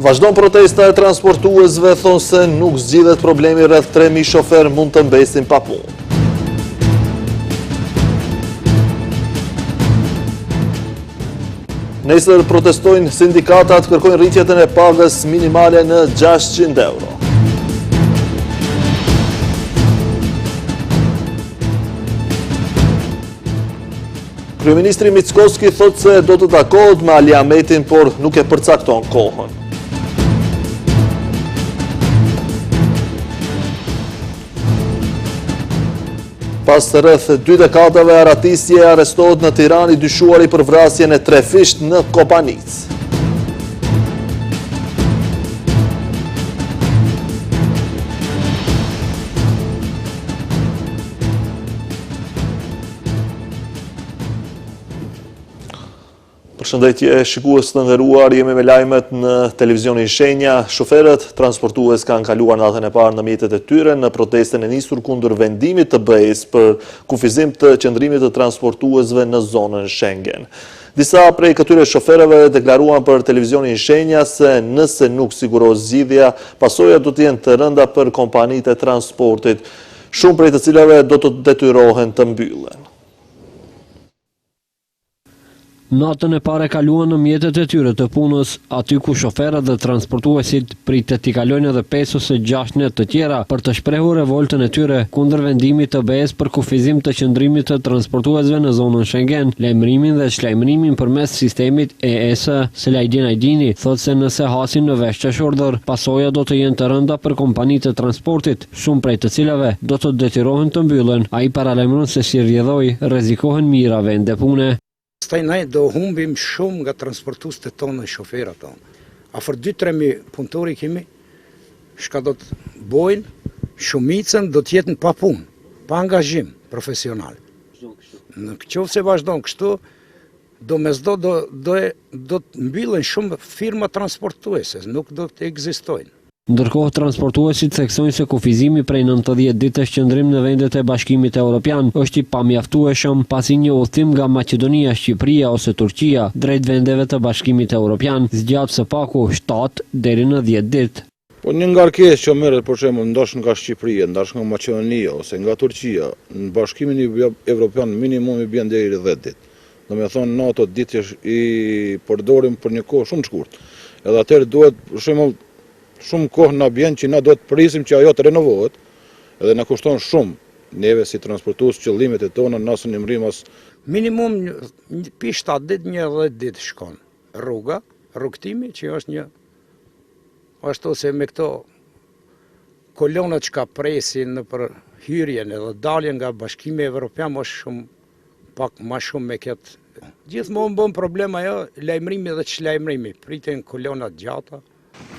Vazhdon protesta e transportuesve, thonë se nuk zgjidhet problemi rreth 3.000 shoferë mund të mbesin pa punë. Nesër protestojnë sindikatat, kërkojnë rritjen e pagës minimale në 600 euro. Kryeministri Mickoski thotë se do të takohet me Ali Ahmetin, por nuk e përcakton kohën. Pas rreth dy dekadave arratisje arrestohet në Tiranë i dyshuari për vrasjen e trefishtë në Kopanicë. Përshëndetje shikues të nderuar, jemi me lajmet në televizionin Shenja. Shoferët transportues kanë kaluar natën e parë në mjetet e tyre në protestën e nisur kundër vendimit të BE-së për kufizim të qëndrimit të transportuesve në zonën Schengen. Disa prej këtyre shoferëve deklaruan për televizionin Shenja se nëse nuk sigurohet zgjidhja, pasojat do të jenë të rënda për kompanitë e transportit. Shumë prej të cilave do të detyrohen të mbyllen. Natën e parë e kaluan në mjetet e tyre të punës, aty ku shoferët dhe transportuesit pritet t'i kalojnë edhe pesë ose gjashtë net të tjera për të shprehur revoltën e tyre kundër vendimit të BE-së për kufizim të qëndrimit të transportuesve në zonën Schengen, lajmërimin dhe çlajmërimin përmes sistemit EES. Selajdin Ajdini thotë se nëse hasin në vesh të shurdhër, pasojat do të jenë të rënda për kompanitë e transportit. shumë prej të cilave do të detyrohen të mbyllen, ai paralajmëron se si rrjedhojë rrezikohen mijëra vende pune. Pastaj ne do humbim shumë nga transportuesit tonë dhe shoferat tonë. Afër 2-3 mijë punëtorë i kemi, çka do të bojnë, shumicën do të jetë në pa punë, pa angazhim profesional. Në qoftë se vazhdon kështu, domosdo do, do, do të mbyllen shumë firma transportuese, nuk do të ekzistojnë. Ndërkohë, transportuesit theksojnë se kufizimi prej 90 ditësh qëndrim në vendet e Bashkimit Evropian është i pamjaftueshëm, pasi një udhëtim nga Maqedonia, Shqipëria ose Turqia drejt vendeve të Bashkimit Evropian zgjat së paku 7 deri në 10 ditë. Po një ngarkesë që merret për shembull ndash nga Shqipëria, ndash nga Maqedonia ose nga Turqia, në Bashkimin Evropian minimumi bjen deri 10 ditë. Do me thonë në ato ditë i përdorim për një kohë shumë të shkurt. Edhe atëherë duhet, për shembull, shumë kohë na bjen që na duhet presim që ajo të renovohet, edhe na kushton shumë neve si transportues qëllimet e tona na s'e mrrim as Minimum pi 7 ditë, një 10 ditë shkon rruga, rrugëtimi që është një ashtu se me këto kolonat që ka presin në për hyrjen edhe daljen nga Bashkimi Evropian është shumë pak ma shumë me këtë. Gjithmonë bën problem ajo lajmërimi dhe çlajmërimi, priten kolonat gjata.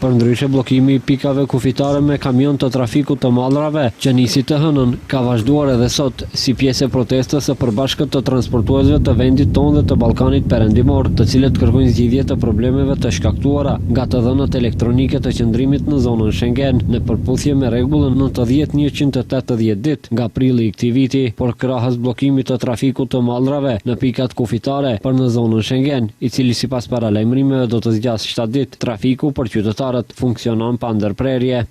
Përndryshe bllokimi i pikave kufitare me kamion të trafikut të mallrave, që nisi të hënën, ka vazhduar edhe sot, si pjesë e protestës së përbashkët të transportuesve të vendit tonë dhe të Ballkanit Perëndimor, të cilët kërkojnë zgjidhje të problemeve të shkaktuara nga të dhënat elektronike të qëndrimit në zonën Schengen, në përputhje me rregullën 90 180 ditë nga prilli i këtij viti, por krahas bllokimit të trafikut të mallrave në pikat kufitare për në zonën Schengen, i cili sipas paralajmërimeve do të zgjasë 7 ditë, trafiku për qytetarët funksionon pa ndërprerje.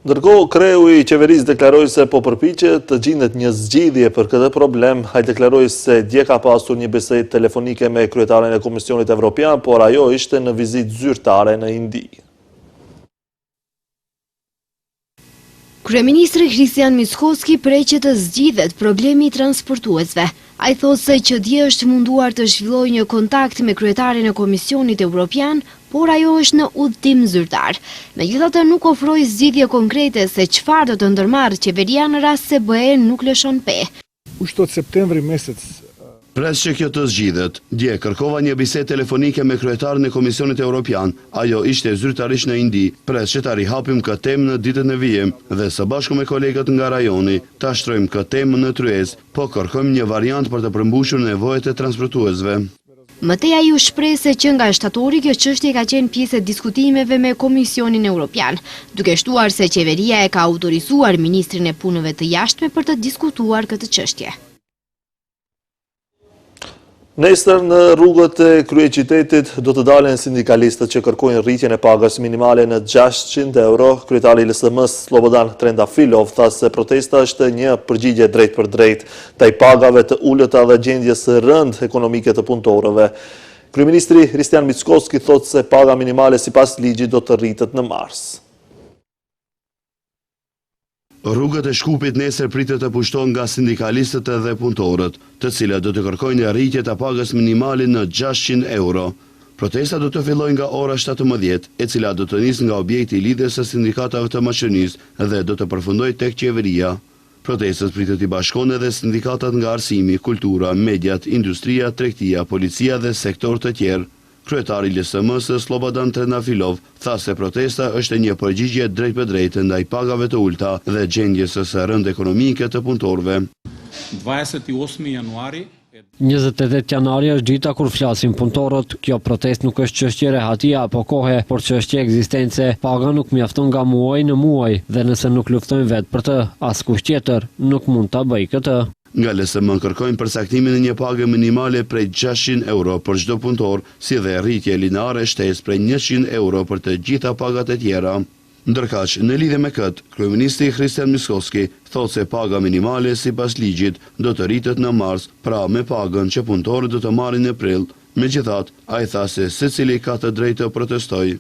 Ndërkohë, kreu i qeverisë deklaroi se po përpiqet të gjendet një zgjidhje për këtë problem. Ai deklaroi se dje ka pasur një bisedë telefonike me kryetaren e Komisionit Evropian, por ajo ishte në vizitë zyrtare në Indi. Kryeministri Hristijan Mickoski pret që të zgjidhet problemi i transportuesve. Ai thotë se që dje është munduar të zhvillojë një kontakt me kryetarin e Komisionit Evropian, por ajo është në udhëtim zyrtar. Megjithatë nuk ofroi zgjidhje konkrete se çfarë do të ndërmarrë qeveria në rast se BE nuk lëshon pe. Уште од септември месец Pres që kjo të zgjidhet. Dje kërkova një bisedë telefonike me kryetarin e Komisionit Evropian. Ajo ishte zyrtarisht në Indi. Pres që ta rihapim këtë temë në ditët në vijim dhe së bashku me kolegët nga rajoni ta shtrojmë këtë temë në tryezë. Po kërkojmë një variant për të përmbushur nevojat e transportuesve. Më tej ai u shpreh se që nga shtatori kjo çështje ka qenë pjesë e diskutimeve me Komisionin Evropian, duke shtuar se qeveria e ka autorizuar Ministrin e Punëve të Jashtme për të diskutuar këtë çështje. Nesër në rrugët e kryeqytetit do të dalin sindikalistët që kërkojnë rritjen e pagës minimale në 600 euro. Kryetari i LSM-së Slobodan Trendafilov tha se protesta është një përgjigje drejtpërdrejtë ndaj pagave të ulëta dhe gjendjes së rëndë ekonomike të punëtorëve. Kryeministri Hristijan Mickoski thotë se paga minimale sipas ligjit do të rritet në mars. Rrugët e Shkupit nesër pritet të pushtohen nga sindikalistët dhe punëtorët, të cilët do të kërkojnë rritje të pagës minimale në 600 euro. Protesta do të fillojë nga ora 17, e cila do të nisë nga objekti i Lidhjes së Sindikatave të Maqedonisë dhe do të përfundojë tek qeveria. Protestës pritet t'i bashkohen edhe sindikatat nga arsimi, kultura, mediat, industria, tregtia, policia dhe sektorë të tjerë. Kryetari i LSM-së, Slobodan Trendafilov, tha se protesta është një përgjigje e drejtpërdrejtë ndaj pagave të ulëta dhe gjendjes së rëndë ekonomike të punëtorëve. 28 janari është dita kur flasin punëtorët. Kjo protestë nuk është çështje rehatie apo kohe, por çështje ekzistence. Paga nuk mjafton nga muaji në muaj dhe nëse nuk luftojmë vetë për të, askush tjetër nuk mund ta bëjë këtë. Nga LSM kërkojnë përcaktimin e një page minimale prej 600 euro për çdo punëtor, si dhe rritje lineare shtesë prej 100 euro për të gjitha pagat e tjera. Ndërkaq, në lidhje me këtë, kryeministri Hristijan Mickoski thotë se paga minimale sipas ligjit do të rritet në mars, pra me pagën që punëtorët do të marrin në prill. Megjithatë, ai tha se secili ka të drejtë të protestojë.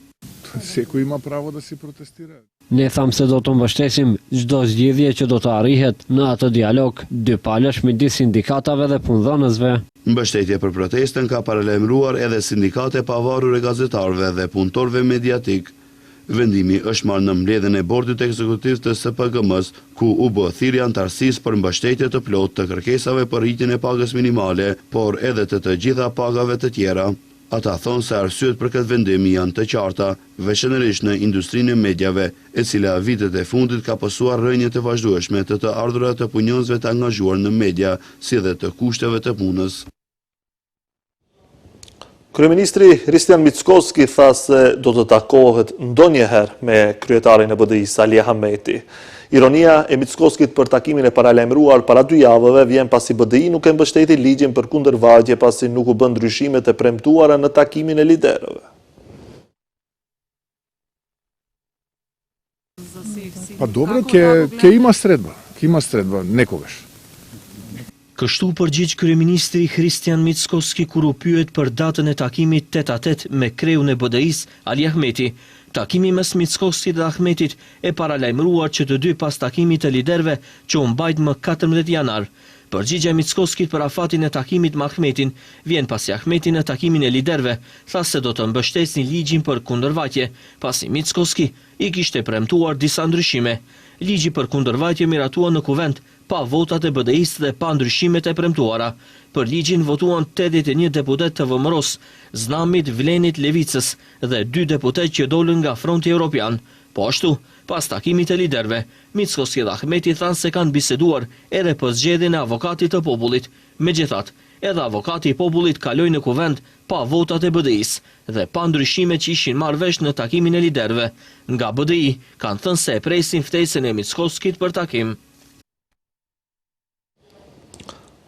Секој има право да си протестира. Ne thamë se do të mbështesim çdo zgjidhje që do të arrihet në atë dialog dypalësh midis sindikatave dhe punëdhënësve. Mbështetje për protestën ka paralajmëruar edhe Sindikata e Pavarur e Gazetarëve dhe Punëtorëve Mediatik. Vendimi është marrë në mbledhjen e Bordit Ekzekutiv të SPGM-së, ku u bë thirrje anëtarësisë për mbështetje të plotë të kërkesave për rritjen e pagës minimale, por edhe të të gjitha pagave të tjera. Ata thonë se arsyet për këtë vendim janë të qarta, veçanërisht në industrinë e mediave, e cila vitet e fundit ka pësuar rënie të vazhdueshme të të ardhurave të punonjësve të angazhuar në media, si dhe të kushteve të punës. Kryeministri Hristijan Mickoski tha se do të takohet ndonjëherë me kryetarin e BDI, Sali Ahmeti. Ironia e Mickoskit për takimin e paralajmëruar para dy javëve vjen pasi BDI nuk e mbështeti ligjin për kundërvajtje pasi nuk u bënë ndryshimet e premtuara në takimin e liderëve. Pa dobro, ќе, ќе има средба. Ќе има средба некогаш. Kështu u përgjigj kryeministri Hristijan Mickoski kur u pyet për datën e takimit tet-a-tet me kreun e BDI-së, Ali Ahmeti. Takimi mes Mickoskit dhe Ahmetit e paralajmëruar që të dy pas takimit të liderëve që u mbajt më 14 janar. Përgjigja e Mickoskit për afatin e takimit me Ahmetin vjen pasi Ahmeti në takimin e liderëve tha se do të mbështesnin ligjin për kundërvajtje, pasi Mickoski i kishte premtuar disa ndryshime. Ligji për kundërvajtje miratua në Kuvend pa votat e BDI-së dhe pa ndryshimet e premtuara. Për ligjin votuan 81 deputetë të VMRO-s, Znamit, Vlenit, Levicës dhe dy deputetë që dolën nga Fronti Europian. Po ashtu, pas takimit të liderëve, Mickoski dhe Ahmeti thanë se kanë biseduar edhe për zgjedhjen e avokatit të popullit. Megjithatë, edhe avokati i popullit kaloi në kuvend pa votat e BDI-së dhe pa ndryshimet që ishin marrë vesh në takimin e liderëve. Nga BDI kanë thënë se e presin ftesën e Mickoskit për takim.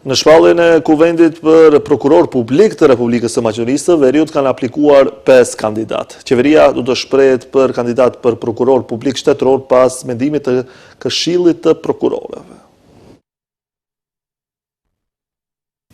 Në shpalljen e kuvendit për prokuror publik të Republikës së Maqedonisë së Veriut kanë aplikuar 5 kandidatë. Qeveria do të shprehet për kandidat për prokuror publik shtetëror pas mendimit të Këshillit të Prokurorëve.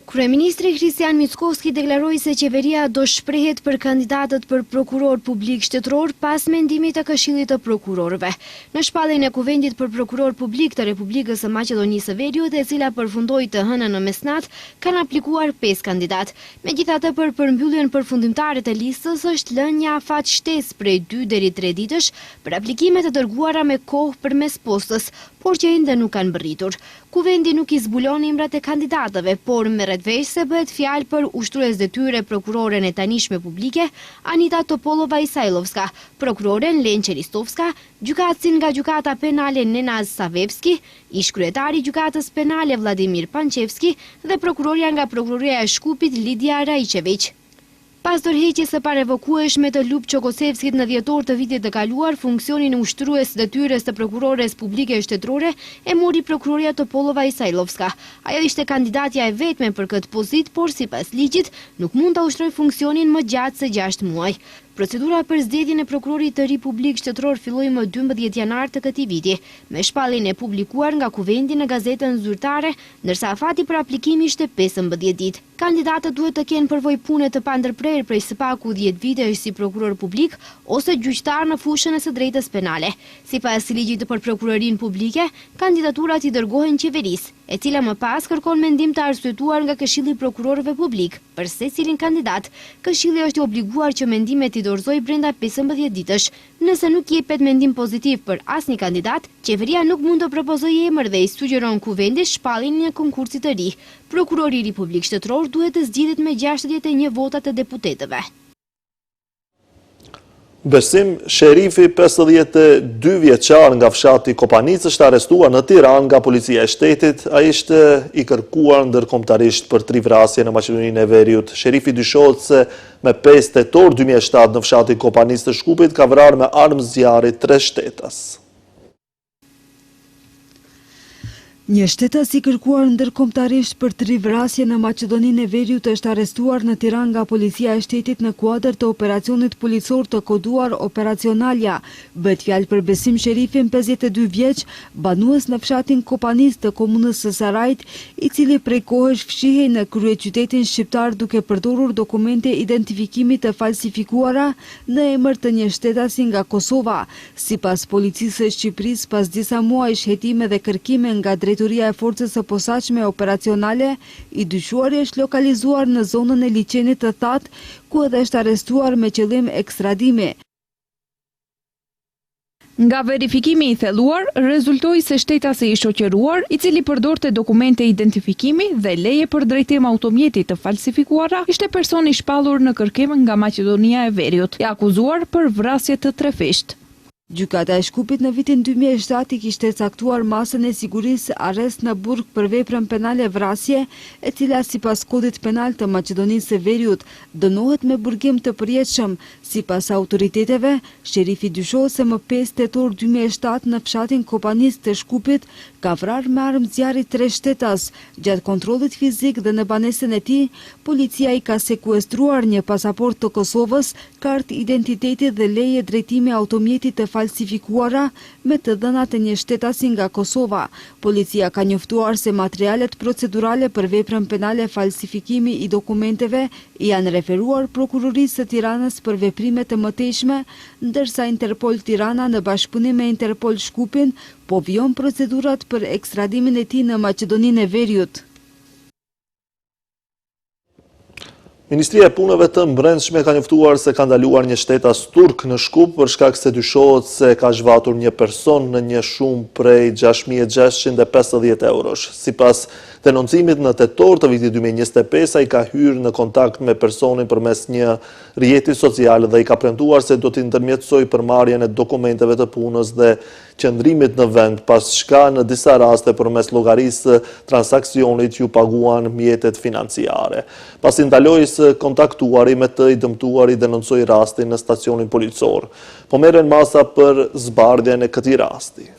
Kryeministri Hristijan Mickoski deklaroi se qeveria do shprehet për kandidatët për prokuror publik shtetëror pas mendimit të Këshillit të Prokurorëve. Në shpalljen e Kuvendit për prokuror publik të Republikës së Maqedonisë së Veriut, e cila përfundoi të hënën në mesnatë, kanë aplikuar 5 kandidatë. Megjithatë për përmbylljen përfundimtare të listës është lënë një afat shtesë prej 2 deri 3 ditësh për aplikimet e dërguara me kohë përmes postës, por që ende nuk kanë mbërritur. Kuvendi nuk i zbulon emrat e kandidatëve, por merret vesh se bëhet fjalë për ushtrues detyre prokuroren e tanishme publike, Anita Topollova Isajllovska, prokuroren Lençe Ristovska, gjykatësin nga Gjykata Penale Nenad Savevski, ish-kryetari i Gjykatës Penale Vladimir Pançevski dhe prokurorja nga Prokuroria e Shkupit Lidija Raiçeviq. Pas dorëheqjes së parevokueshme të Lupço Kocevskit në dhjetor të vitit të kaluar, funksionin ushtrues të detyrës të prokurores publike shtetërore e mori prokurorja Topollova Isajllovska. Ajo ishte kandidatja e vetme për këtë pozitë, por sipas ligjit, nuk mund ta ushtrojë funksionin më gjatë se gjashtë muaj. Procedura për zgjedhjen e prokurorit të ri publik shtetëror filloi më 12 janar të këtij viti, me shpalljen e publikuar nga Kuvendi në Gazetën Zyrtare, ndërsa afati për aplikim ishte 15 ditë. Kandidatët duhet të kenë përvojë pune të pandërprerë prej së paku dhjetë vitesh si prokuror publik ose gjyqtar në fushën e së drejtës penale. Sipas ligjit për prokurorinë publike, kandidaturat i dërgohen qeverisë, e cila më pas kërkon mendim të arsyetuar nga Këshilli i Prokurorëve Publikë për secilin kandidat. Këshilli është i obliguar që mendimet t'i dorëzojë brenda 15 ditësh. Nëse nuk jepet mendim pozitiv për asnjë kandidat, qeveria nuk mund të propozojë emër dhe i sugjeron Kuvendit shpalljen e një konkursi të ri. Prokurori i ri publik shtetëror duhet të zgjidhet me 61 vota të deputetëve. Besim Sherifi, 52 vjeçar nga fshati Kopanicë, është arrestuar në Tiranë nga Policia e Shtetit. Ai ishte i kërkuar ndërkombëtarisht për tri vrasje në Maqedoninë e Veriut. Sherifi dyshohet se me 5 tetor 2007 në fshatin Kopanicë të Shkupit ka vrarë me armë zjarri tre shtetas. Një shtetas i kërkuar ndërkombëtarisht për tri vrasje në Maqedoninë e Veriut është arrestuar në Tiranë nga Policia e Shtetit në kuadër të operacionit policor të koduar Operacionalja. Bëhet fjalë për Besim Sherifin, 52 vjeç, banues në fshatin Kopanicë të komunës së Sarajit, i cili prej kohësh fshihej në kryeqytetin shqiptar duke përdorur dokumente identifikimi të falsifikuara në emër të një shtetasi nga Kosova. Sipas Policisë së Shqipërisë, pas disa muajsh hetime dhe kërkime nga Drejtoria e Forcës së Posaçme Operacionale, i dyshuari është lokalizuar në zonën e Liqenit të Thatë, ku edhe është arrestuar me qëllim ekstradimi. Nga verifikimi i thelluar, rezultoi se shtetasi i shoqëruar, i cili përdorte dokumente identifikimi dhe leje për drejtim automjeti të falsifikuara, ishte person i shpallur në kërkim nga Maqedonia e Veriut, i akuzuar për vrasje të trefishtë. Gjykata e Shkupit në vitin 2007 i kishte caktuar masën e sigurisë arrest në burg për veprën penale vrasje, e cila sipas Kodit Penal të Maqedonisë së Veriut dënohet me burgim të përjetshëm. Sipas autoriteteve, Sherifi dyshohet se më 5 tetor 2007 në fshatin Kopanicë të Shkupit ka vrarë me armë zjarri tre shtetas. Gjatë kontrollit fizik dhe në banesën e tij, policia i ka sekuestruar një pasaportë të Kosovës, kartë identiteti dhe leje drejtimi automjeti të falsifikuara me të dhënat e një shtetasi nga Kosova. Policia ka njoftuar se materialet procedurale për veprën penale falsifikimi i dokumenteve i janë referuar Prokurorisë së Tiranës për veprime të mëtejshme, ndërsa Interpol Tirana në bashkëpunim me Interpol Shkupin po vijon procedurat për ekstradimin e tij në Maqedoninë e Veriut. Ministria e Punëve të Brendshme ka njoftuar se ka ndaluar një shtetas turk në Shkup për shkak se dyshohet se ka zhvatur një person në një shumë prej 6650 eurosh. Sipas denoncimit në tetor të vitit 2025, ai ka hyrë në kontakt me personin përmes një rrjeti social dhe i ka premtuar se do t'i ndërmjetësojë për marrjen e dokumenteve të punës dhe qëndrimit në vend, pas çka në disa raste përmes llogarisë së transaksionit iu paguan mjetet financiare. Pasi ndaloi së kontaktuari me të, i dëmtuari denoncoi rastin në stacionin policor. Po merren masa për zbardhjen e këtij rasti.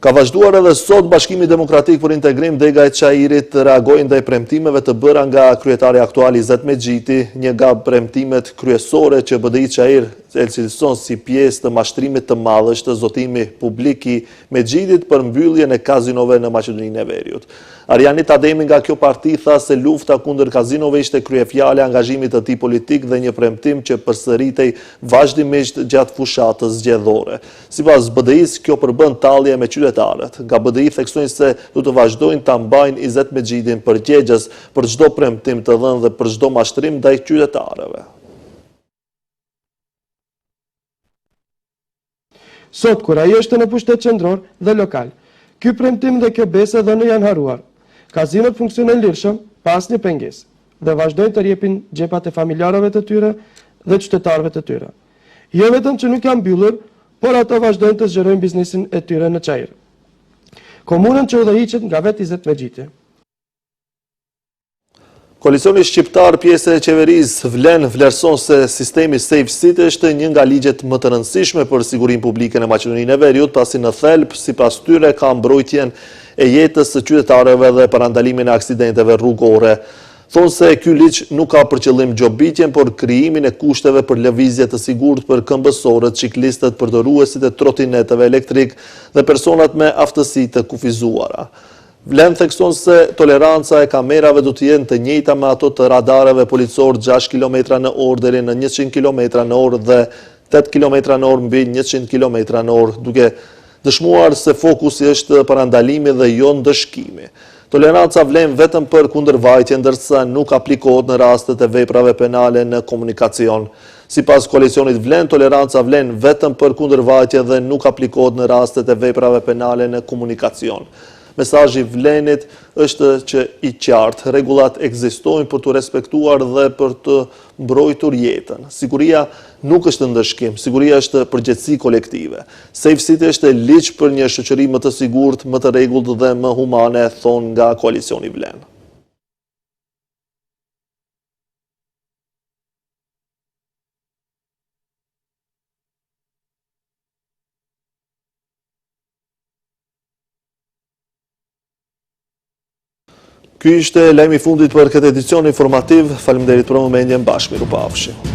Ka vazhduar edhe sot Bashkimi Demokratik për Integrim Dega e Çairit reagoi ndaj premtimeve të bëra nga kryetari aktual Izet Mexhiti, një nga premtimet kryesore që BDI Çair e cilëson si pjesë të mashtrimit të madh është zotimi publik i Mexhitit për mbylljen e kazinove në Maqedoninë e Veriut. Arianit Ademi nga kjo parti tha se lufta kundër kazinove ishte kryefjala e angazhimit të tij politik dhe një premtim që përsëritej vazhdimisht gjatë fushatës zgjedhore. Sipas BDI-së, kjo përbën tallje me qytetarët. Nga BDI theksojnë se do të vazhdojnë ta mbajnë Izet Mexhitin përgjegjës për çdo premtim të dhënë dhe për çdo mashtrim ndaj qytetarëve. Sot, kur ai është në pushtet qendror dhe lokal, ky premtim dhe kjo besë e dhënë janë harruar. Kazinot funksionojnë lirshëm, pa asnjë pengesë, dhe vazhdojnë të rrjepin xhepat e familjarëve të tyre dhe qytetarëve të tyre. Jo vetëm që nuk janë mbyllur, por ato vazhdojnë të zgjerojnë biznesin e tyre në Çair. Komunën që udhëhiqet nga vetë Izet Mexhiti. Koalicioni Shqiptar pjesë e qeverisë Vlen vlerëson se sistemi Safe City është një nga ligjet më të rëndësishme për sigurinë publike në Maqedoninë e Veriut, pasi në thelb sipas tyre ka mbrojtjen e jetës së qytetarëve dhe parandalimin e aksidenteve rrugore. Thonë se ky ligj nuk ka për qëllim gjobitjen, por krijimin e kushteve për lëvizje të sigurt për këmbësorët, çiklistët, përdoruesit e trotinetëve elektrikë dhe personat me aftësi të kufizuara. Vlen thekson se toleranca e kamerave do të jenë të njëjta me ato të radarëve policorë 6 kilometra në orë deri në 100 kilometra në orë dhe 8 kilometra në orë mbi 100 kilometra në orë, duke dëshmuar se fokusi është parandalimi dhe jo ndëshkimi. Toleranca vlen vetëm për kundërvajtje, ndërsa nuk aplikohet në rastet e veprave penale në komunikacion. Sipas koalicionit Vlen, toleranca vlen vetëm për kundërvajtje dhe nuk aplikohet në rastet e veprave penale në komunikacion. Mesazhi i Vlenit është që i qartë, rregullat ekzistojnë për t'u respektuar dhe për të mbrojtur jetën. Siguria nuk është ndëshkim, siguria është përgjegjësi kolektive. Safe City është ligj për një shoqëri më të sigurt, më të rregullt dhe më humane, thonë nga koalicioni Vlen. Ky ishte lajmi i fundit për këtë edicion informativ. Faleminderit për vëmendjen, bashkë mirupafshim.